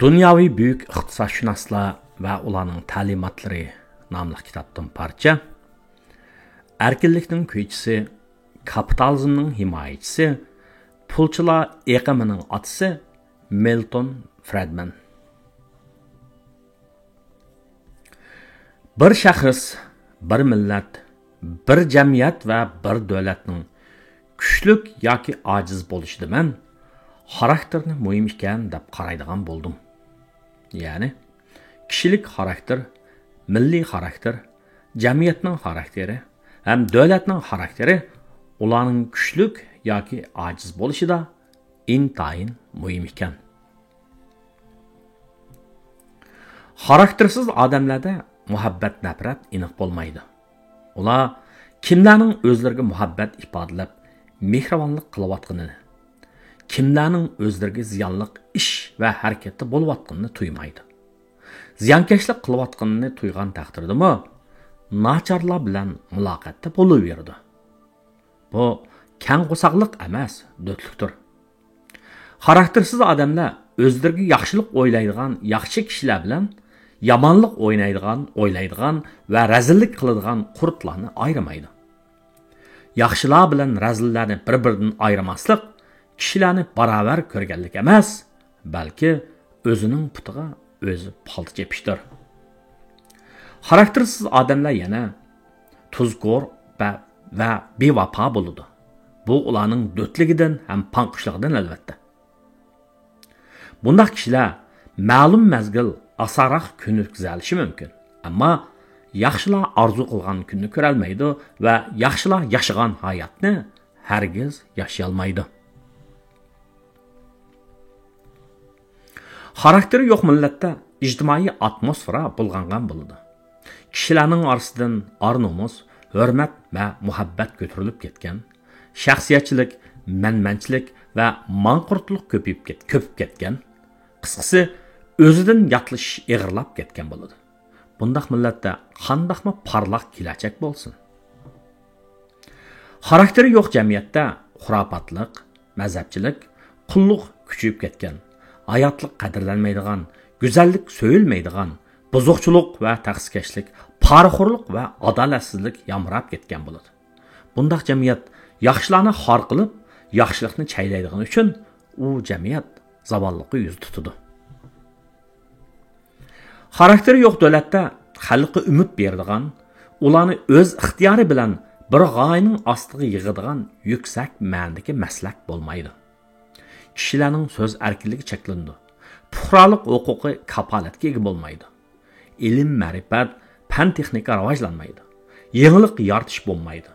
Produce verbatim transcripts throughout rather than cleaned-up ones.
دۇنياۋى بۈيۈك ئىقتىسادشۇناسلار ۋە ئۇلارنىڭ تەلىماتلىرى ناملىق كىتابتىن پارچە. ئەركىنلىكنىڭ كۈيچىسى، كاپىتالىزمنىڭ ھىمايىچىسى، پۇلچىلار ئېقىمىنىڭ ئاتىسى مىلتون فرېدمەن. بىر شەخس، بىر مىللەت، بىر جەمئىيەت ۋە بىر دۆلەتنىڭ كۈچلۈك ياكى ئاجىز بولۇشىدا مەن خاراكتېرنى مۇھىم ئىكەن دەپ قارايدىغان بولدۇم. يەنى، كىشىلىك خاراكتېر، مىللىي خاراكتېر، جەمئىيەتنىڭ خاراكتېرى ھەم دۆلەتنىڭ خاراكتېرى ئۇلارنىڭ كۈچلۈك ياكى ئاجىز بولۇشىدا ئىنتايىن مۇھىم ئىكەن. خاراكتېرسىز ئادەملەردە مۇھەببەت، نەپرەت ئېنىق بولمايدۇ. ئۇلار كىملەرنىڭ ئۆزلىرىگە مۇھەببەت ئىپادىلەپ، مېھرىبانلىق قىلىۋاتقىنىنى، كىملەرنىڭ ئۆزلىرىگە زىيانلىق ئىش ۋە ھەرىكەتتە بولۇۋاتقىنىنى تۇيمايدۇ. زىيانكەشلىك قىلىۋاتقىنىنى تۇيغان تەقدىردىمۇ، ناچارلار بىلەن مۇلاقاتتا بولۇۋېرىدۇ. بۇ كەڭ قورساقلىق ئەمەس، دۆتلۈكتۇر. خاراكتېرسىز ئادەملەر ئۆزلىرىگە ياخشىلىق ئويلايدىغان ياخشى كىشىلەر بىلەن يامانلىق ئوينايدىغان، ئويلايدىغان ۋە رەزىللىك قىلىدىغان قۇرتلارنى ئايرىمايدۇ. ياخشىلار بىلەن رەزىللەرنى بىر-بىرىدىن ئايرىماسلىق كىشىلەرنى باراۋەر كۆرگەنلىك ئەمەس، بەلكى ئۆزىنىڭ پۇتىغا ئۆزى پالتا چېپىشتۇر. خاراكتېرسىز ئادەملەر يەنە تۇزكور ۋە، ۋە بىۋاپا بولىدۇ. بۇ ئۇلارنىڭ دۆتلۈكىدىن ھەم پاڭقۇشلۇقىدىن، ئەلۋەتتە. بۇنداق كىشىلەر مەلۇم مەزگىل ئاسانراق كۈن ئۆتكۈزەلىشى مۇمكىن، ئەمما ياخشىلار ئارزۇ قىلغان كۈننى كۆرەلمەيدۇ ۋە ياخشىلار ياشىغان ھاياتنى ھەرگىز ياشىيالمايدۇ. خاراكتېرى يوق مىللەتتە ئىجتىمائىي ئاتموسفېرا بۇلغانغان بولىدۇ. كىشىلەرنىڭ ئارىسىدىن ئار-نومۇس، ھۆرمەت ۋە مۇھەببەت كۆتۈرۈلۈپ كەتكەن، شەخسىيەتچىلىك، مەنمەنچىلىك ۋە ماڭقۇرتلۇق كۆپىيىپ كەت-، كۆپۈپ كەتكەن. قىسقىسى، ئۆزىدىن ياتلىشىش ئېغىرلاپ كەتكەن بولىدۇ. بۇنداق مىللەتتە قانداقمۇ پارلاق كېلەچەك بولسۇن؟ خاراكتېرى يوق جەمئىيەتتە خۇراپاتلىق، مەزھەپچىلىك، قۇللۇق كۈچىيىپ كەتكەن، ھاياتلىق قەدىرلەنمەيدىغان، گۈزەللىك سۆيۈلمەيدىغان، بۇزۇقچىلىق ۋە تەخسىكەشلىك، پارىخورلۇق ۋە ئادالەتسىزلىك يامراپ كەتكەن بولىدۇ. بۇنداق جەمئىيەت ياخشىلارنى خار قىلىپ، ياخشىلىقنى چەيلەيدىغىنى ئۈچۈن ئۇ جەمئىيەت زاۋاللىققا يۈز تۇتىدۇ. خاراكتېرى يوق دۆلەتتە خەلققە ئۈمىد بېرىدىغان، ئۇلارنى ئۆز ئىختىيارى بىلەن بىر غايىنىڭ ئاستىغا يىغىدىغان يۈكسەك مەنىدىكى مەسلەك بولمايدۇ. كىشىلەرنىڭ سۆز ئەركىنلىكى چەكلىنىدۇ. پۇقرالىق ھوقۇقى كاپالەتكە ئىگە بولمايدۇ. ئىلىم-مەرىپەت، پەن-تېخنىكا راۋاجلانمايدۇ. يېڭىلىق يارىتىش بولمايدۇ.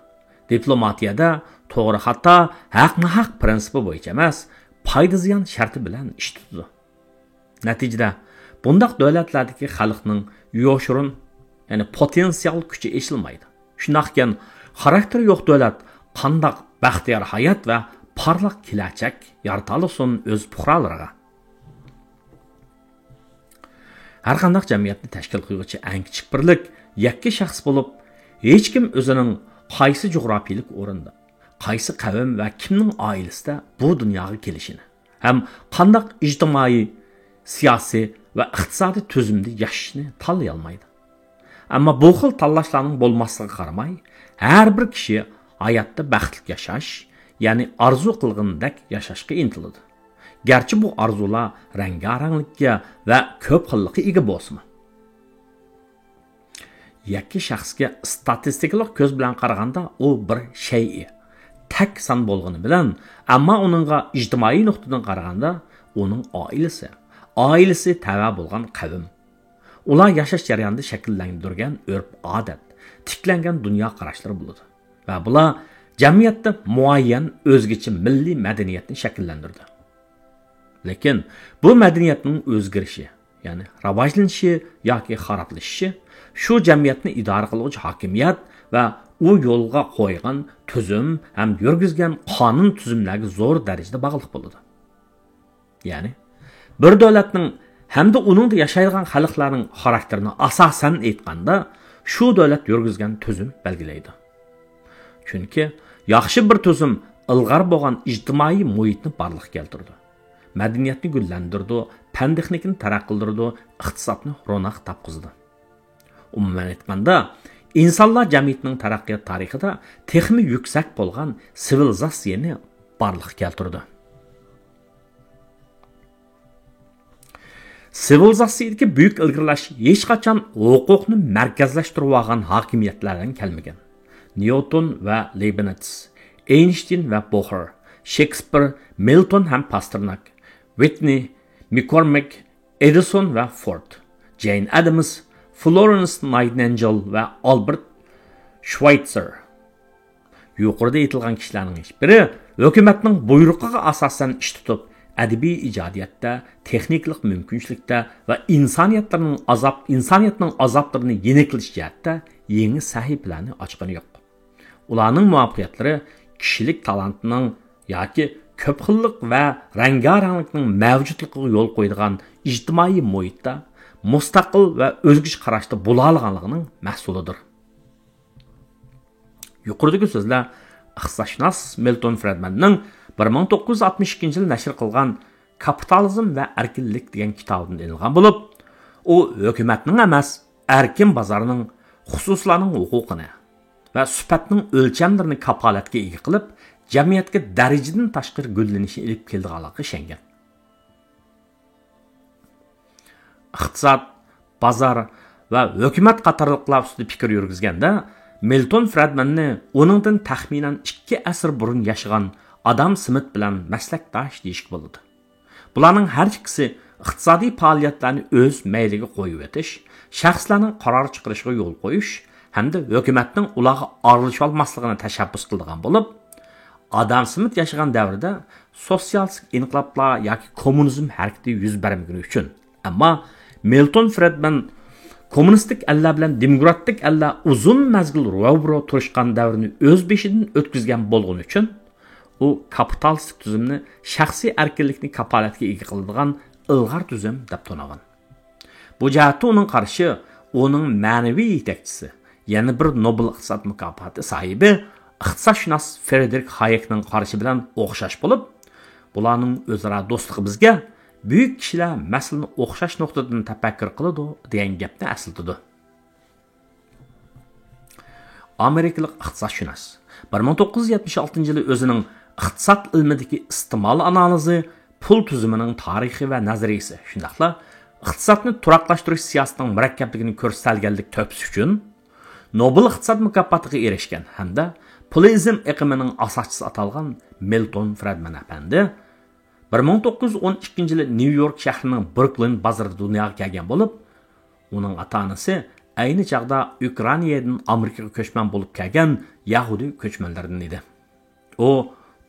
دىپلوماتىيەدە توغرا-خاتا، ھەق-ناھەق پىرىنسىپى بويىچە ئەمەس، پايدا-زىيان شەرتى بىلەن ئىش تۇتىدۇ. نەتىجىدە، بۇنداق دۆلەتلەردىكى خەلقنىڭ يوشۇرۇن، يەنى پوتېنسىيال كۈچى ئېچىلمايدۇ. شۇنداقكەن، خاراكتېرى يوق دۆلەت قانداق بەختىيار ھايات ۋە پارلاق كېلەچەك يارىتالىسۇن ئۆز پۇقرالىرىغا؟ ھەرقانداق جەمئىيەتنى تەشكىل قىلغۇچى ئەڭ كىچىك بىرلىك يەككە شەخس بولۇپ، ھېچكىم ئۆزىنىڭ قايسى جۇغراپىيىلىك ئورۇندا، قايسى قەۋم ۋە كىمنىڭ ئائىلىسىدە بۇ دۇنياغا كېلىشىنى ھەم قانداق ئىجتىمائىي، سىياسىي ۋە ئىقتىسادىي تۈزۈمدە ياشىشىنى تاللىيالمايدۇ. ئەمما بۇ خىل تاللاشلارنىڭ بولماسلىقىغا قارىماي، ھەر بىر كىشى ھاياتتا بەختلىك ياشاش، يەنى ئارزۇ قىلغىنىدەك ياشاشقا ئىنتىلىدۇ. گەرچە بۇ ئارزۇلار رەڭگارەڭلىككە ۋە كۆپ خىللىققا ئىگە بولسىمۇ. يەككە شەخسكە ئىستاتىستىكىلىق كۆز بىلەن قارىغاندا ئۇ بىر شەيئى، تەك سان بولغىنى بىلەن، ئەمما ئۇنىڭغا ئىجتىمائىي نۇقتىدىن قارىغاندا ئۇنىڭ ئائىلىسى، ئائىلىسى تەۋە بولغان قەۋم، ئۇلار ياشاش جەريانىدا شەكىللەندۈرگەن ئۆرپ-ئادەت، تىكلەنگەن دۇنيا قاراشلىرى بولىدۇ. ۋە بۇلار جەمئىيەتتە مۇئەييەن ئۆزگىچە مىللىي مەدەنىيەتنى شەكىللەندۈرىدۇ. لېكىن بۇ مەدەنىيەتنىڭ ئۆزگىرىشى، يەنى راۋاجلىنىشى ياكى خارابلىشىشى شۇ جەمئىيەتنى ئىدارە قىلغۇچى ھاكىمىيەت ۋە ئۇ يولغا قويغان تۈزۈم ھەم يۈرگۈزگەن قانۇن تۈزۈملەرگە زور دەرىجىدە باغلىق بولىدۇ. يەنى، بىر دۆلەتنىڭ ھەمدە ئۇنىڭدا ياشايدىغان خەلقلەرنىڭ خاراكتېرىنى ئاساسەن ئېيتقاندا، شۇ دۆلەت يۈرگۈزگەن تۈزۈم بەلگىلەيدۇ. چۈنكى ياخشى بىر تۈزۈم ئىلغار بولغان ئىجتىمائىي مۇھىتنى بارلىققا كەلتۈرىدۇ. مەدەنىيەتنى گۈللەندۈرىدۇ، پەن-تېخنىكىنى تەرەققىي قىلدۇرىدۇ، ئىقتىسادنى روناق تاپقۇزىدۇ. ئومۇمەن ئېيتقاندا، ئىنسانلار جەمئىيىتىنىڭ تەرەققىيات تارىخىدا تېخىمۇ يۈكسەك بولغان سىۋىلىزاتسىيەنى بارلىققا كەلتۈرىدۇ. سىۋىلىزاتسىيەدىكى بۈيۈك ئىلگىرىلەش ھېچقاچان ھوقۇقنى مەركەزلەشتۈرۈۋالغان ھاكىمىيەتلەردىن كەلمىگەن. نيۇتون ۋە لېيبنىتس، ئېينشتىين ۋە بوخېر، شېكسپىر، مىلتون ھەم پاستېرناك، ۋىتنى، مىككورمىك، ئېدىسون ۋە فورد، جېين ئادامس، فلورېنس نايتىنجېل ۋە ئالبېرت شۋېيتسېر. يۇقىرىدا ئېيتىلغان كىشىلەرنىڭ ھېچبىرى ھۆكۈمەتنىڭ بۇيرۇقىغا ئاساسەن ئىش تۇتۇپ، ئەدەبىي ئىجادىيەتتە، تېخنىكىلىق مۇمكىنچىلىكتە ۋە ئىنسانىيەتلەرنىڭ ئازاب، ئىنسانىيەتنىڭ ئازابلىرىنى يېنىكلىتىش جەھەتتە يېڭى سەھىپىلەرنى ئاچقىنى يوق. ئۇلارنىڭ مۇۋەپپەقىيەتلىرى كىشىلىك تالانتنىڭ ياكى كۆپ خىللىق ۋە رەڭگارەڭلىكنىڭ مەۋجۇتلۇقىغا يول قويىدىغان ئىجتىمائىي مۇھىتتا مۇستەقىل ۋە ئۆزگىچە قاراشتا بولالىغانلىقىنىڭ مەھسۇلىدۇر. يۇقىرىدىكى سۆزلەر ئىقتىسادشۇناس مىلتون فرېدماننىڭ بىر مىڭ توققۇز يۈز ئاتمىش ئىككىنچى يىلى نەشر قىلغان كاپىتالىزم ۋە ئەركىنلىك دېگەن كىتابىدىن ئېلىنغان بولۇپ، ئۇ ھۆكۈمەتنىڭ ئەمەس، ئەركىن بازارنىڭ، خۇسۇسىيلارنىڭ ھوقۇقىنى ۋە سۈپەتنىڭ ئۆلچەملىرىنى كاپالەتكە ئىگە قىلىپ، جەمئىيەتكە دەرىجىدىن تاشقىرى گۈللىنىشنى ئېلىپ كېلىدىغانلىقىغا ئىشەنگەن. ئىقتىساد، بازار ۋە ھۆكۈمەت قاتارلىقلار ئۈستىدە پىكىر يۈرگۈزگەندە، مىلتون فرېدماننى ئۇنىڭدىن تەخمىنەن ئىككى ئەسىر بۇرۇن ياشىغان ئادام سمىت بىلەن مەسلەكداش دېيىشكە بولىدۇ. بۇلارنىڭ ھەر ئىككىسى ئىقتىسادىي پائالىيەتلەرنى ئۆز مەيلىگە قويۇۋېتىش، شەخسلەرنىڭ قارار چىقىرىشىغا يول قويۇش ھەمدە ھۆكۈمەتنىڭ ئۇلارغا ئارىلىشىۋالماسلىقىنى تەشەببۇس قىلىدىغان بولۇپ، ئادام سمىت ياشىغان دەۋردە سوتسىيالىستىك ئىنقىلابلار ياكى كوممۇنىزم ھەرىكىتى يۈز بەرمىگىنى ئۈچۈن. ئەمما مىلتون فرېدمان كوممۇنىستىك ئەللەر بىلەن دېموكراتىك ئەللەر ئۇزۇن مەزگىل روبىرو تۇرۇشقان دەۋرنى ئۆز بېشىدىن ئۆتكۈزگەن بولغىنى ئۈچۈن، ئۇ كاپىتالىستىك تۈزۈمنى شەخسىي ئەركىنلىكنى كاپالەتكە ئىگە قىلىدىغان ئىلغار تۈزۈم دەپ تونۇغان. بۇ جەھەتتە ئۇنىڭ قارىشى ئۇنىڭ مەنىۋى يېتەكچىسى، يەنە بىر نوبېل ئىقتىساد مۇكاپاتى ساھىبى ئىقتىسادشۇناس فرېدېرىك ھايېكنىڭ قارىشى بىلەن ئوخشاش بولۇپ، بۇلارنىڭ ئۆزئارا دوستلۇقى بىزگە بۈيۈك كىشىلەر مەسىلىنى ئوخشاش نۇقتىدىن تەپەككۇر قىلىدۇ دېگەن گەپنى ئەسلىتىدۇ. ئامېرىكىلىق ئىقتىسادشۇناس بىر مىڭ توققۇز يۈز يەتمىش ئالتىنچى يىلى ئۆزىنىڭ ئىقتىساد ئىلمىدىكى ئىستېمال ئانالىزى، پۇل تۈزۈمىنىڭ تارىخى ۋە نەزەرىيىسى، شۇنداقلا ئىقتىسادنى تۇراقلاشتۇرۇش سىياسىتىنىڭ مۇرەككەپلىكىنى كۆرسەتەلىگەنلىك تۆھپىسى ئۈچۈن نوبېل ئىقتىساد مۇكاپاتىغا ئېرىشكەن ھەمدە پۇلىزم ئېقىمىنىڭ ئاساسچىسى ئاتالغان مىلتون فرېدمان ئەپەندى بىر مىڭ توققۇز يۈز ئون ئىككىنچى يىلى نيۇ يورك شەھىرىنىڭ بروكلىن بازىرىدا دۇنياغا كەلگەن بولۇپ، ئۇنىڭ ئاتا-ئانىسى ئەينى چاغدا ئۇكرائىنادىن ئامېرىكىغا كۆچمەن بولۇپ كەلگەن يەھۇدىي كۆچمەنلەردىن ئىدى. ئۇ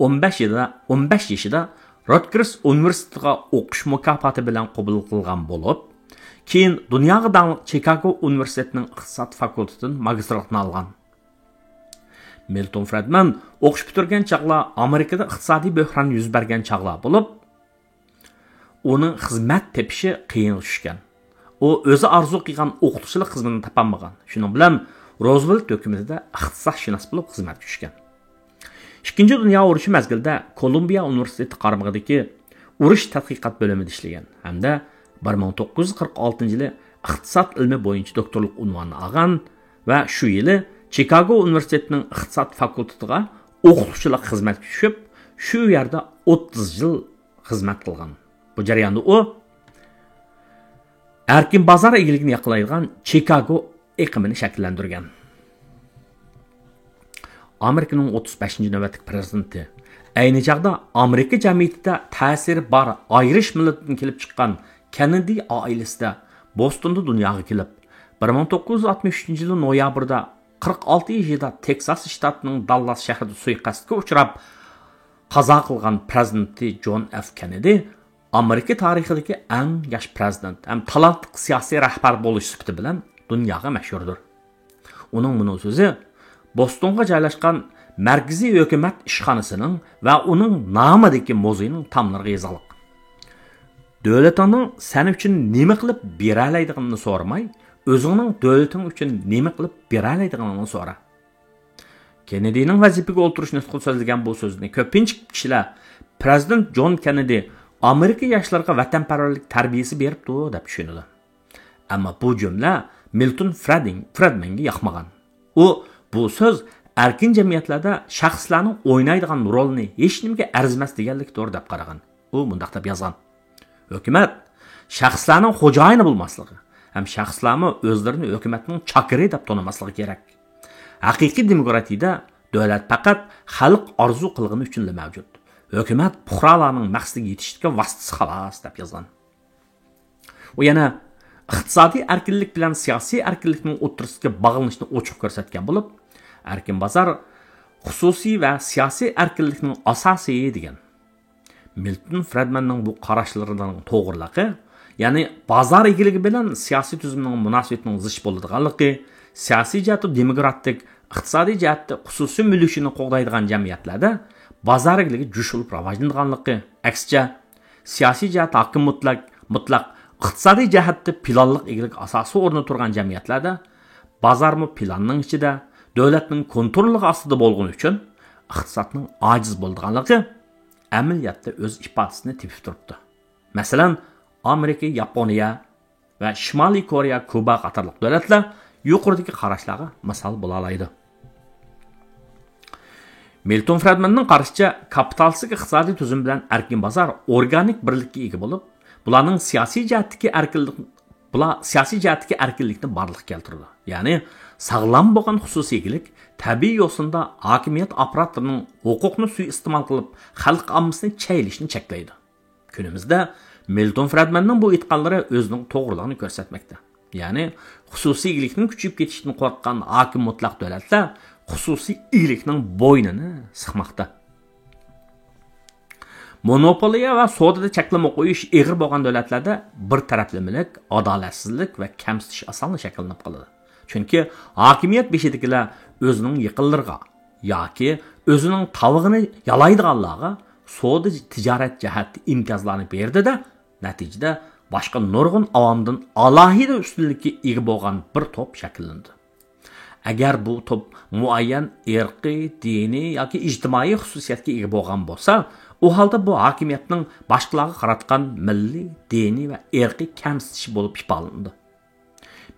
ئون بەش يىلدا، ئون بەش يېشىدا روتگېرس ئۇنىۋېرسىتېتىغا ئوقۇش مۇكاپاتى بىلەن قوبۇل قىلغان بولۇپ، كېيىن دۇنياغا داڭلىق چىكاگو ئۇنىۋېرسىتېتىنىڭ ئىقتىساد فاكۇلتېتىدىن ماگىستىرلىقنى ئالغان. مىلتون فرېدمان ئوقۇش پۈتتۈرگەن چاغلار ئامېرىكىدا ئىقتىسادىي بۆھران يۈز بەرگەن چاغلار بولۇپ، ئۇنىڭ خىزمەت تېپىشى قىيىنغا چۈشكەن. ئۇ ئۆزى ئارزۇ قىلغان ئوقۇتقۇچىلىق خىزمىتىنى تاپالمىغان. شۇنىڭ بىلەن روزۋېلت ھۆكۈمىتىدە ئىقتىسادشۇناس بولۇپ خىزمەتكە چۈشكەن. ئىككىنچى دۇنيا ئۇرۇشى مەزگىلىدە كولومبىيە ئۇنىۋېرسىتېتى قارمىقىدىكى ئۇرۇش تەتقىقات بۆلۈمىدە ئىشلىگەن ھەمدە بىر مىڭ توققۇز يۈز قىرىق ئالتىنچى يىلى ئىقتىساد ئىلمى بويىچە دوكتورلۇق ئۇنۋانىنى ئالغان ۋە شۇ يىلى چىكاگو ئۇنىۋېرسىتېتىنىڭ ئىقتىساد فاكۇلتېتىغا ئوقۇتقۇچىلىق خىزمەتكە چۈشۈپ، شۇ يەردە ئوتتۇز يىل خىزمەت قىلغان. بۇ جەرياندا ئۇ ئەركىن بازار ئىگىلىكىنى ياقلايدىغان چىكاگو ئېقىمىنى شەكىللەندۈرگەن. ئامېرىكىنىڭ ئوتتۇز بەشىنچى نۆۋەتلىك پىرېزىدېنتى، ئەينى چاغدا ئامېرىكا جەمئىيىتىدە تەسىرى بار ئايرىش مىللىتىدىن كېلىپ چىققان كېننېدى ئائىلىسىدە بوستوندا دۇنياغا كېلىپ، بىر مىڭ توققۇز يۈز ئاتمىش ئۈچىنچى يىلى نويابىردا قىرىق ئالتە يېشىدا تېكساس شتاتىنىڭ داللاس شەھىرىدە سۇيىقەستكە ئۇچراپ، قازا قىلغان پىرېزىدېنتى جون ئېف كېننېدى ئامېرىكا تارىخىدىكى ئەڭ ياش پىرېزىدېنت ھەم تالانتلىق سىياسىي رەھبەر بولۇش سۈپىتى بىلەن دۇنياغا مەشھۇردۇر. ئۇنىڭ مۇنۇ سۆزى بوستونغا جايلاشقان مەركىزىي ھۆكۈمەت ئىشخانىسىنىڭ ۋە ئۇنىڭ نامىدىكى مۇزېينىڭ تاملىرىغا يېزىقلىق. دۆلىتىڭنىڭ سەن ئۈچۈن نېمە قىلىپ بېرەلەيدىغىنىنى سورىماي، ئۆزۈڭنىڭ دۆلىتىڭ ئۈچۈن نېمە قىلىپ بېرەلەيدىغىنىڭنى سورا. كېننېدىنىڭ ۋەزىپىگە ئولتۇرۇش نۇتقىدا سۆزلىگەن بۇ سۆزنى كۆپىنچە كىشىلەر پىرېزىدېنت جون كېننېدى ئامېرىكا ياشلىرىغا ۋەتەنپەرۋەرلىك تەربىيىسى بېرىپتۇ دەپ چۈشىنىدۇ. ئەمما بۇ جۈملە مىلتون فرېدىڭ-، فرېدمەنگە ياقمىغان. ئۇ بۇ سۆز ئەركىن جەمئىيەتلەردە شەخسلەرنىڭ ئوينايدىغان رولىنى ھېچنېمىگە ئەرزىمەس دېگەنلىكتۇر دەپ قارىغان. ئۇ مۇنداق دەپ يازغان: ھۆكۈمەت شەخسلەرنىڭ خوجايىنى بولماسلىقى ھەم شەخسلەرمۇ ئۆزلىرىنى ھۆكۈمەتنىڭ چاكىرى دەپ تونۇماسلىقى كېرەك. ھەقىقىي دېموكراتىيىدە دۆلەت پەقەت خەلق ئارزۇ قىلغىنى ئۈچۈنلا مەۋجۇت. ھۆكۈمەت پۇقرالارنىڭ مەقسىتىگە يېتىشىدىكى ۋاسىتىسى خالاس، دەپ يازغان. ئۇ يەنە ئىقتىسادىي ئەركىنلىك بىلەن سىياسىي ئەركىنلىكنىڭ ئوتتۇرىسىدىكى باغلىنىشنى ئوچۇق كۆرسەتكەن بولۇپ، ئەركىن بازار خۇسۇسىي ۋە سىياسىي ئەركىنلىكنىڭ ئاساسى دېگەن. مىلتون فرېدمەننىڭ بۇ قاراشلىرىنىڭ توغرىلىقى، يەنى بازار ئىگىلىكى بىلەن سىياسىي تۈزۈمنىڭ مۇناسىۋىتىنىڭ زىچ بولىدىغانلىقى، سىياسىي جەھەتتە دېموكراتىك، ئىقتىسادىي جەھەتتە خۇسۇسىي مۈلۈكچىنى قوغدايدىغان جەمئىيەتلەردە بازار ئىگىلىكى جۇش ئۇرۇپ راۋاجلىنىدىغانلىقى، ئەكسىچە، سىياسىي جەھەتتە ھاكىم مۇتلەق، مۇتلەق، ئىقتىسادىي جەھەتتە پىلانلىق ئىگىلىك ئاساسىي ئورۇندا تۇرغان جەمئىيەتلەردە بازارمۇ پىلاننىڭ ئىچىدە، دۆلەتنىڭ كونتروللۇقى ئاستىدا بولغىنى ئۈچۈن ئىقتىسادنىڭ ئاجىز بولىدىغانلىقى ئەمەلىيەتتە ئۆز ئىپادىسىنى تېپىپ تۇرۇپتۇ. مەسىلەن، ئامېرىكا، ياپونىيە ۋە شىمالىي كورېيە، كۇبا قاتارلىق دۆلەتلەر يۇقىرىدىكى قاراشلارغا مىسال بولالايدۇ. مىلتون فرېدمەننىڭ قارىشىچە، كاپىتالىستىك ئىقتىسادىي تۈزۈم بىلەن ئەركىن بازار ئورگانىك بىرلىككە ئىگە بولۇپ، بۇلارنىڭ سىياسىي جەھەتتىكى ئەركىنلىك، بۇلار سىياسىي جەھەتتىكى ئەركىنلىكنى بارلىققا كەلتۈرىدۇ. يەنى ساغلام بولغان خۇسۇسىي ئىگىلىك تەبىئىي يوسۇندا ھاكىمىيەت ئاپپاراتلىرىنىڭ ھوقۇقنى سۇيىئىستېمال قىلىپ، خەلق ئاممىسىنى چەيلىشىنى چەكلەيدۇ. كۈنىمىزدە مىلتون فرېدمەننىڭ بۇ ئېيتقانلىرى ئۆزىنىڭ توغرىلىقىنى كۆرسەتمەكتە. يەنى خۇسۇسىي ئىگىلىكنىڭ كۈچىيىپ كېتىشىدىن قورققان ھاكىم مۇتلەق دۆلەتلەر خۇسۇسىي ئىگىلىكنىڭ بوينىنى سىقماقتا. مونوپولىيە ۋە سودىدا چەكلىمە قويۇش ئېغىر بولغان دۆلەتلەردە بىر تەرەپلىمىلىك، ئادالەتسىزلىك ۋە كەمسىتىش ئاسانلا شەكىللىنىپ قالىدۇ. چۈنكى ھاكىمىيەت بېشىدىكىلەر ئۆزىنىڭ يېقىنلىرىغا ياكى ئۆزىنىڭ تاۋىقىنى يالايدىغانلارغا سودا تىجارەت جەھەتتە ئىمتىيازلارنى بېرىدۇ-دە، نەتىجىدە باشقا نۇرغۇن ئاۋامدىن ئالاھىدە ئۈستۈنلۈككە ئىگە بولغان بىر توپ شەكىللىنىدۇ. ئەگەر بۇ توپ مۇئەييەن ئىرقىي، دىنىي ياكى ئىجتىمائىي خۇسۇسىيەتكە ئىگە بولغان بولسا، ئۇ ھالدا بۇ ھاكىمىيەتنىڭ باشقىلارغا قاراتقان مىللىي، دىنىي ۋە ئىرقىي كەمسىتىشى بولۇپ ئىپادىلىنىدۇ.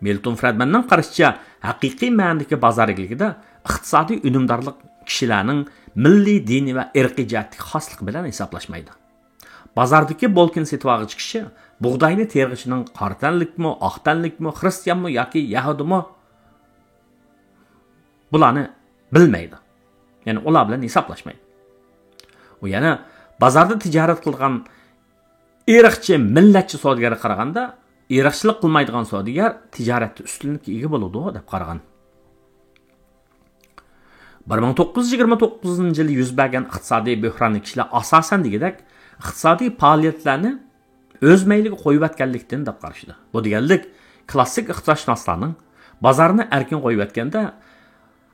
مىلتون فرېدمەننىڭ قارىشىچە، ھەقىقىي مەنىدىكى بازار ئىگىلىكىدە ئىقتىسادىي ئۈنۈمدارلىق كىشىلەرنىڭ مىللىي، دىنىي ۋە ئىرقىي جەھەتتىكى خاسلىقى بىلەن ھېسابلاشمايدۇ. بازاردىكى بولكىنى سېتىۋالغۇچى كىشى بۇغداينى تېرىغۇچىنىڭ قارا تەنلىكمۇ، ئاق تەنلىكمۇ، خىرىستىيانمۇ ياكى يەھۇدىيمۇ، بۇلارنى بىلمەيدۇ. يەنى ئۇلار بىلەن ھېسابلاشمايدۇ. ئۇ يەنە بازاردا تىجارەت قىلىدىغان ئىرقچى، مىللەتچى سودىگەرگە قارىغاندا، ئىرقچىلىق قىلمايدىغان سودىگەر تىجارەتتە ئۈستۈنلۈككە ئىگە بولىدۇ، دەپ قارىغان. بىر مىڭ توققۇز يۈز يىگىرمە توققۇزىنچى يىلى يۈز بەرگەن ئىقتىسادىي بۆھراننى كىشىلەر ئاساسەن دېگۈدەك ئىقتىسادىي پائالىيەتلەرنى ئۆز مەيلىگە قويۇۋەتكەنلىكتىن دەپ قارىشىدۇ. بۇ دېگەنلىك، كلاسسىك ئىقتىسادشۇناسلارنىڭ بازارنى ئەركىن قويۇۋەتكەندە،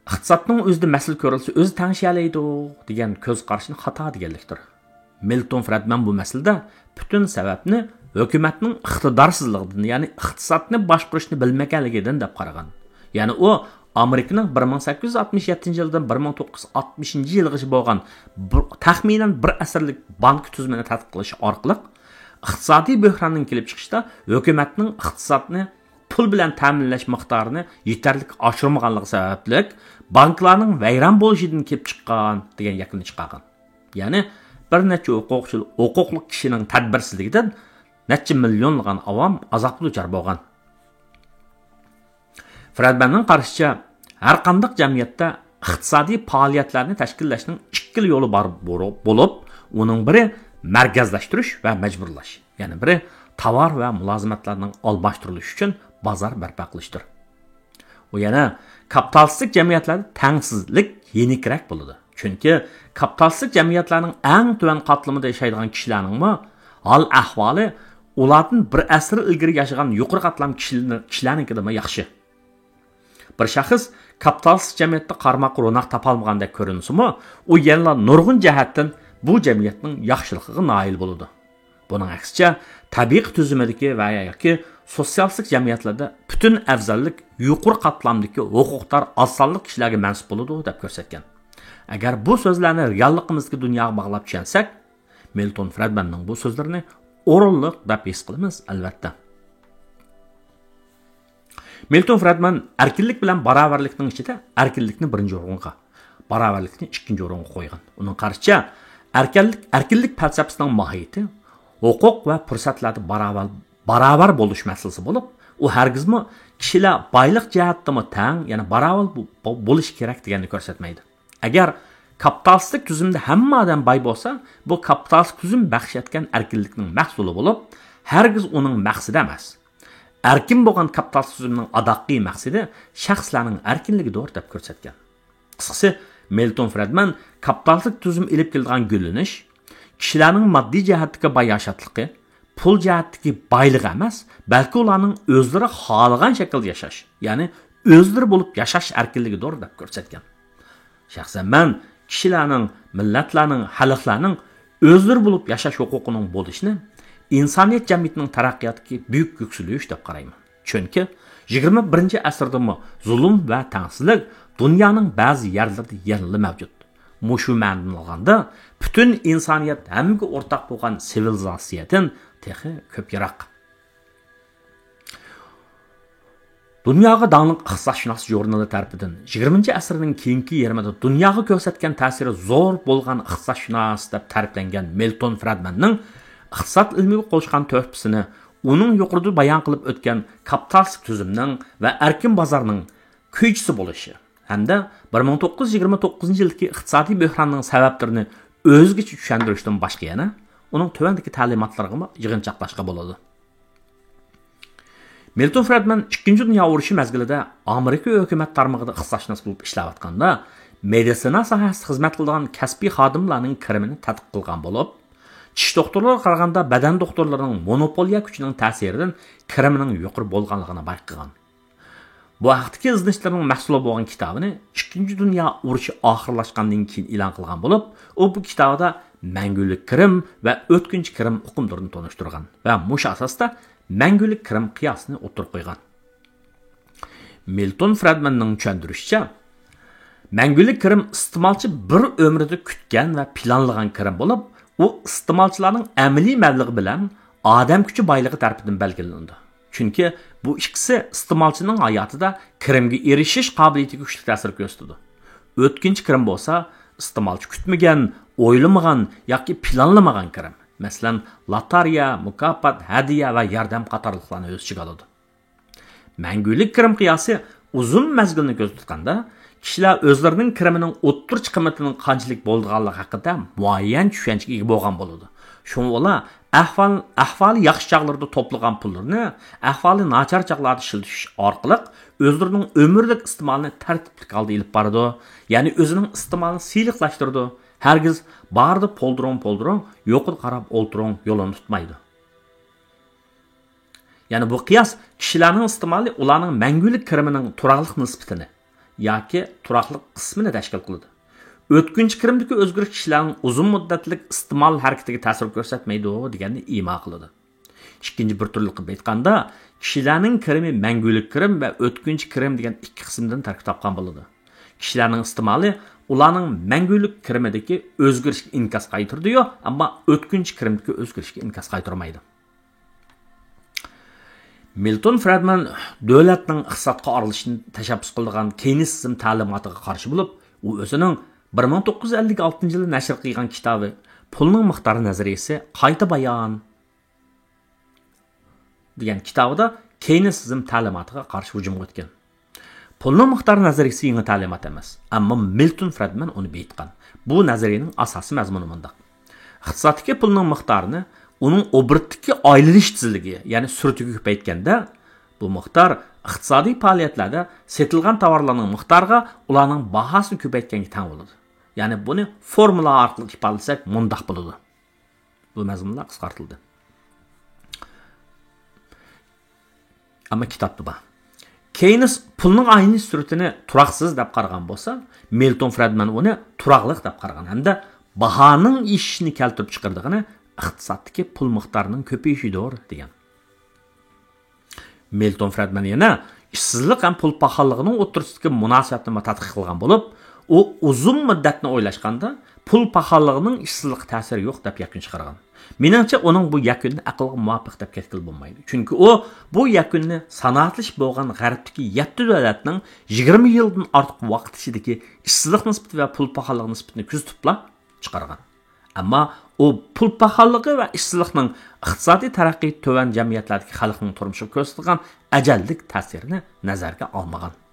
ئىقتىسادنىڭ ئۆزىدە مەسىلە كۆرۈلسە، ئۆزى تەڭشىيەلەيدۇ دېگەن كۆز قارىشىنى خاتا دېگەنلىكتۇر. مىلتون فرېدمەن بۇ مەسىلىدە پۈتۈن سەۋەبنى ھۆكۈمەتنىڭ ئىقتىدارسىزلىقىدىن، يەنى ئىقتىسادنى باشقۇرۇشنى بىلمىگەنلىكىدىن دەپ قارىغان. يەنى ئۇ ئامېرىكىنىڭ بىر مىڭ سەككىز يۈز ئاتمىش يەتتىنچى يىلدىن بىر مىڭ توققۇز يۈز ئاتمىشىنچى يىلغىچە بولغان بىر، تەخمىنەن بىر ئەسىرلىك بانكا تۈزۈمىنى تەتقىق قىلىشى ئارقىلىق، ئىقتىسادىي بۆھراننىڭ كېلىپ چىقىشىدا ھۆكۈمەتنىڭ ئىقتىسادنى پۇل بىلەن تەمىنلەش مىقدارىنى يېتەرلىك ئاشۇرمىغانلىقى سەۋەبلىك، بانكىلارنىڭ ۋەيران بولۇشىدىن كېلىپ چىققان دېگەن يەكۈننى چىقارغان. يەنى بىر نەچچە ھوقۇقچىل-، ھوقۇقلۇق كىشىنىڭ تەدبىرسىزلىكىدىن نەچچە مىليونلىغان ئاۋام ئازابقا دۇچار بولغان. فرېدمەننىڭ قارىشىچە، ھەرقانداق جەمئىيەتتە ئىقتىسادىي پائالىيەتلەرنى تەشكىللەشنىڭ ئىككىلا يولى بار بولۇپ، ئۇنىڭ بىرى مەركەزلەشتۈرۈش ۋە مەجبۇرلاش، يەنە بىرى تاۋار ۋە مۇلازىمەتلەرنىڭ ئالماشتۇرۇلۇشى ئۈچۈن بازار بەرپا قىلىشتۇر. ئۇ يەنە كاپىتالىستىك جەمئىيەتلەردە تەڭسىزلىك يېنىكرەك بولىدۇ. چۈنكى كاپىتالىستىك جەمئىيەتلەرنىڭ ئەڭ تۆۋەن قاتلىمىدا ياشايدىغان كىشىلەرنىڭمۇ ھال ئەھۋالى ئۇلاردىن بىر ئەسىر ئىلگىرى ياشىغان يۇقىرى قاتلام كىشىلىرى-، كىشىلەرنىڭكىدىنمۇ ياخشى. بىر شەخس كاپىتالىستىك جەمئىيەتتە قارىماققا روناق تاپالمىغاندەك كۆرۈنسىمۇ، ئۇ يەنىلا نۇرغۇن جەھەتتىن بۇ جەمئىيەتنىڭ ياخشىلىقىغا نائىل بولىدۇ. بۇنىڭ ئەكسىچە، تەبىقە تۈزۈمىدىكى ۋە ياكى سوتسىيالىستىك جەمئىيەتلەردە پۈتۈن ئەۋزەللىك يۇقىرى قاتلامدىكى ھوقۇقدار ئاز سانلىق كىشىلەرگە مەنسۇپ بولىدۇ، دەپ كۆرسەتكەن. ئەگەر بۇ سۆزلەرنى رېئاللىقىمىزدىكى دۇنياغا باغلاپ چۈشەنسەك، مىلتون فرېدماننىڭ بۇ سۆزلىرىنى ئورۇنلۇق دەپ ھېس قىلىمىز، ئەلۋەتتە. مىلتون فرېدمان ئەركىنلىك بىلەن باراۋەرلىكنىڭ ئىچىدە ئەركىنلىكنى بىرىنچى ئورۇنغا، باراۋەرلىكنى ئىككىنچى ئورۇنغا قويغان. ئۇنىڭ قارىشىچە، ئەركىنلىك، ئەركىنلىك پەلسەپىسىنىڭ ماھىيىتى ھوقۇق ۋە پۇرسەتلەردە باراۋەر، باراۋەر بولۇش مەسىلىسى بولۇپ، ئۇ ھەرگىزمۇ كىشىلەر بايلىق جەھەتتىمۇ تەڭ، يەنى باراۋەر بو-، بو-، بولۇشى كېرەك دېگەننى كۆرسەتمەيدۇ. ئەگەر كاپىتالىستىك تۈزۈمدە ھەممە ئادەم باي بولسا، بۇ كاپىتالىستىك تۈزۈم بەخش ئەتكەن ئەركىنلىكنىڭ مەھسۇلى بولۇپ، ھەرگىز ئۇنىڭ مەقسىتى ئەمەس. ئەركىن بولغان كاپىتالىستىك تۈزۈمنىڭ ئاداققى مەقسىتى شەخسلەرنىڭ ئەركىنلىكىدۇر، دەپ كۆرسەتكەن. قىسقىسى، مىلتون فرېدمان كاپىتالىستىك تۈزۈم ئېلىپ كېلىدىغان گۈللىنىش كىشىلەرنىڭ ماددىي جەھەتتىكى باياشاتلىقى، پۇل جەھەتتىكى بايلىقى ئەمەس، بەلكى ئۇلارنىڭ ئۆزلىرى خالىغان شەكىلدە ياشاش، يەنى ئۆزلىرى بولۇپ ياشاش ئەركىنلىكىدۇر، دەپ كۆرسەتكەن. شەخسەن مەن كىشىلەرنىڭ، مىللەتلەرنىڭ، خەلقلەرنىڭ ئۆزلىرى بولۇپ ياشاش ھوقۇقىنىڭ بولۇشىنى ئىنسانىيەت جەمئىيىتىنىڭ تەرەققىياتىدىكى بۈيۈك يۈكسىلىش دەپ قارايمەن. چۈنكى يىگىرمە بىرىنچى ئەسىردىمۇ زۇلۇم ۋە تەڭسىزلىك دۇنيانىڭ بەزى يەرلىرىدە يەنىلا مەۋجۇت. مۇشۇ مەنىدىن ئالغاندا، پۈتۈن ئىنسانىيەت ھەممىگە ئورتاق بولغان سىۋىلىزاتسىيەدىن تېخى كۆپ يىراق. دۇنياغا داڭلىق ئىقتىسادشۇناس ژۇرنىلى تەرىپىدىن يىگىرمىنچى ئەسىرنىڭ كېيىنكى يېرىمىدا دۇنياغا كۆرسەتكەن تەسىرى زور بولغان ئىقتىسادشۇناس دەپ تەرىپلەنگەن مىلتون فرېدماننىڭ ئىقتىساد ئىلمىگە قوشقان تۆھپىسىنى ئۇنىڭ يۇقىرىدا بايان قىلىپ ئۆتكەن كاپىتالىستىك تۈزۈمنىڭ ۋە ئەركىن بازارنىڭ كۈيچىسى بولۇشى ھەمدە بىر مىڭ توققۇز يۈز يىگىرمە توققۇزىنچى يىلدىكى ئىقتىسادىي بۆھراننىڭ سەۋەبلىرىنى ئۆزگىچە چۈشەندۈرۈشتىن باشقا يەنە ئۇنىڭ تۆۋەندىكى تەلىماتلىرىغىمۇ يىغىنچاقلاشقا بولىدۇ. مىلتون فرېدمان ئىككىنچى دۇنيا ئۇرۇشى مەزگىلىدە ئامېرىكا ھۆكۈمەت تارمىقىدا ئىقتىسادشۇناس بولۇپ ئىشلەۋاتقاندا، مېدىتسىنا ساھەسىدە خىزمەت قىلىدىغان كەسپىي خادىملارنىڭ كىرىمىنى تەتقىق قىلغان بولۇپ، چىش دوختۇرلىرىغا قارىغاندا بەدەن دوختۇرلىرىنىڭ مونوپولىيە كۈچىنىڭ تەسىرىدىن كىرىمىنىڭ يۇقىرى بولغانلىقىنى بايقىغان. بۇ ھەقتىكى ئىزدىنىشلىرىنىڭ مەھسۇلى بولغان كىتابىنى ئىككىنچى دۇنيا ئۇرۇشى ئاخىرلاشقاندىن كېيىن ئېلان قىلغان بولۇپ، ئۇ بۇ كىتابىدا مەڭگۈلۈك كىرىم ۋە ئۆتكۈنچى كىرىم ئۇقۇملىرىنى تونۇشتۇرغان ۋە مۇشۇ ئاساستا مەڭگۈلۈك كىرىم قىياسىنى ئوتتۇرىغا قويغان. مىلتون فرېدماننىڭ چۈشەندۈرۈشىچە، مەڭگۈلۈك كىرىم ئىستېمالچى بىر ئۆمرىدە كۈتكەن ۋە پىلانلىغان كىرىم بولۇپ، ئۇ ئىستېمالچىلارنىڭ ئەمەلىي مەبلىغى بىلەن ئادەم كۈچى بايلىقى تەرىپىدىن بەلگىلىنىدۇ. چۈنكى بۇ ئىككىسى ئىستېمالچىنىڭ ھاياتىدا كىرىمگە ئېرىشىش قابىلىيىتىگە كۈچلۈك تەسىر كۆرسىتىدۇ. ئۆتكۈنچى كىرىم بولسا ئىستېمالچى كۈتمىگەن، ئويلىمىغان ياكى پىلانلىمىغان كىرىم. مەسىلەن، لاتارىيە، مۇكاپات، ھەدىيە ۋە ياردەم قاتارلىقلارنى ئۆز ئىچىگە ئالىدۇ. مەڭگۈلۈك كىرىم قىياسى ئۇزۇن مەزگىلنى كۆزدە تۇتقاندا، كىشىلەر ئۆزلىرىنىڭ كىرىمىنىڭ ئوتتۇرىچە قىممىتىنىڭ قانچىلىك بولىدىغانلىقى ھەققىدە مۇئەييەن چۈشەنچىگە ئىگە بولغان بولىدۇ. شۇڭا ئۇلار ئەھۋال، ئەھۋالى ياخشى چاغلىرىدا توپلىغان پۇللىرىنى ئەھۋالى ناچار چاغلاردا ئىشلىتىش ئارقىلىق ئۆزلىرىنىڭ ئۆمۈرلۈك ئىستېمالىنى تەرتىپلىك ھالدا ئېلىپ بارىدۇ. يەنى ئۆزىنىڭ ئىستېمالىنى سىلىقلاشتۇرىدۇ. ھەرگىز باردا پولدۇرۇڭ، پولدۇرۇڭ، يوقىدا قاراپ ئولتۇرۇڭ يولىنى تۇتمايدۇ. يەنى بۇ قىياس كىشىلەرنىڭ ئىستېمالى ئۇلارنىڭ مەڭگۈلۈك كىرىمىنىڭ تۇراقلىق نىسبىتىنى ياكى تۇراقلىق قىسمىنى تەشكىل قىلىدۇ. ئۆتكۈنچى كىرىمدىكى ئۆزگىرىش كىشىلەرنىڭ ئۇزۇن مۇددەتلىك ئىستېمال ھەرىكىتىگە تەسىر كۆرسەتمەيدۇ دېگەننى ئىما قىلىدۇ. ئىككىنچى بىر تۈرلۈك قىلىپ ئېيتقاندا، كىشىلەرنىڭ كىرىمى مەڭگۈلۈك كىرىم ۋە ئۆتكۈنچى كىرىم دېگەن ئىككى قىسىمدىن تەركىب تاپقان بولىدۇ. كىشىلەرنىڭ ئىستېمالى ئۇلارنىڭ مەڭگۈلۈك كىرىمىدىكى ئۆزگىرىشكە ئىنكاس قايتۇرىدۇ، ئەمما ئۆتكۈنچى كىرىمدىكى ئۆزگىرىشكە ئىنكاس قايتۇرمايدۇ. مىلتون فرېدمان دۆلەتنىڭ ئىقتىسادقا ئارىلىشىشىنى تەشەببۇس قىلىدىغان كېينسىزم تەلىماتىغا قارشى بولۇپ، ئۇ ئۆزىنىڭ بىر مىڭ توققۇز يۈز ئەللىك ئالتىنچى يىلى نەشر قىلغان كىتابى پۇلنىڭ مىقدارى نەزەرىيىسى قايتا بايان دېگەن كىتابىدا كېينسىزم تەلىماتىغا قارشى ھۇجۇمغا ئۆتكەن. پۇلنىڭ مىقدارى نەزەرىيىسى يېڭى تەلىمات ئەمەس، ئەمما مىلتون فرېدمان ئۇنى بېيىتقان. بۇ نەزەرىيىنىڭ ئاساسىي مەزمۇنى مۇنداق: ئىقتىسادتىكى پۇلنىڭ مىقدارىنى ئۇنىڭ ئوبوروتتىكى ئايلىنىش تېزلىكى، يەنى سۈرئىتىگە كۆپەيتكەندە، بۇ مىقدار ئىقتىسادىي پائالىيەتلەردە سېتىلغان تاۋارلارنىڭ مىقدارىغا ئۇلارنىڭ باھاسىنى كۆپەيتكەنگە تەڭ بولىدۇ. يەنى بۇنى فورمۇلا ئارقىلىق ئىپادىلىسەك مۇنداق بولىدۇ. بۇ مەزمۇنلار قىسقارتىلدى. ئەمما كىتابتا بار. كېينس پۇلنىڭ ئايلىنىش سۈرئىتىنى تۇراقسىز دەپ قارىغان بولسا، مىلتون فرېدمان ئۇنى تۇراقلىق دەپ قارىغان ھەمدە باھانىڭ ئېشىشىنى كەلتۈرۈپ چىقىرىدىغىنى ئىقتىسادتىكى پۇل مىقدارىنىڭ كۆپىيىشىدۇر، دېگەن. مىلتون فرېدمان يەنە ئىشسىزلىق ھەم پۇل پاخاللىقىنىڭ ئوتتۇرىسىدىكى مۇناسىۋەتنىمۇ تەتقىق قىلغان بولۇپ، ئۇ ئۇزۇن مۇددەتنى ئويلاشقاندا، پۇل پاخاللىقىنىڭ ئىشسىزلىققا تەسىرى يوق دەپ يەكۈن چىقارغان. مېنىڭچە، ئۇنىڭ بۇ يەكۈنىنى ئەقىلگە مۇۋاپىق دەپ كەتكىلى بولمايدۇ. چۈنكى ئۇ بۇ يەكۈننى سانائەتلىشىپ بولغان غەربتىكى يەتتە دۆلەتنىڭ يىگىرمە يىلدىن ئارتۇق ۋاقىت ئىچىدىكى ئىشسىزلىق نىسبىتى ۋە پۇل پاخاللىق نىسبىتىنى كۆزىتىپلا چىقارغان. ئەمما ئۇ پۇل پاخاللىقى ۋە ئىشسىزلىقنىڭ ئىقتىسادىي تەرەققىياتى تۆۋەن جەمئىيەتلەردىكى خەلقنىڭ تۇرمۇشىغا كۆرسىتىدىغان ئەجەللىك تەسىرىنى نەزەرگە ئالمىغان.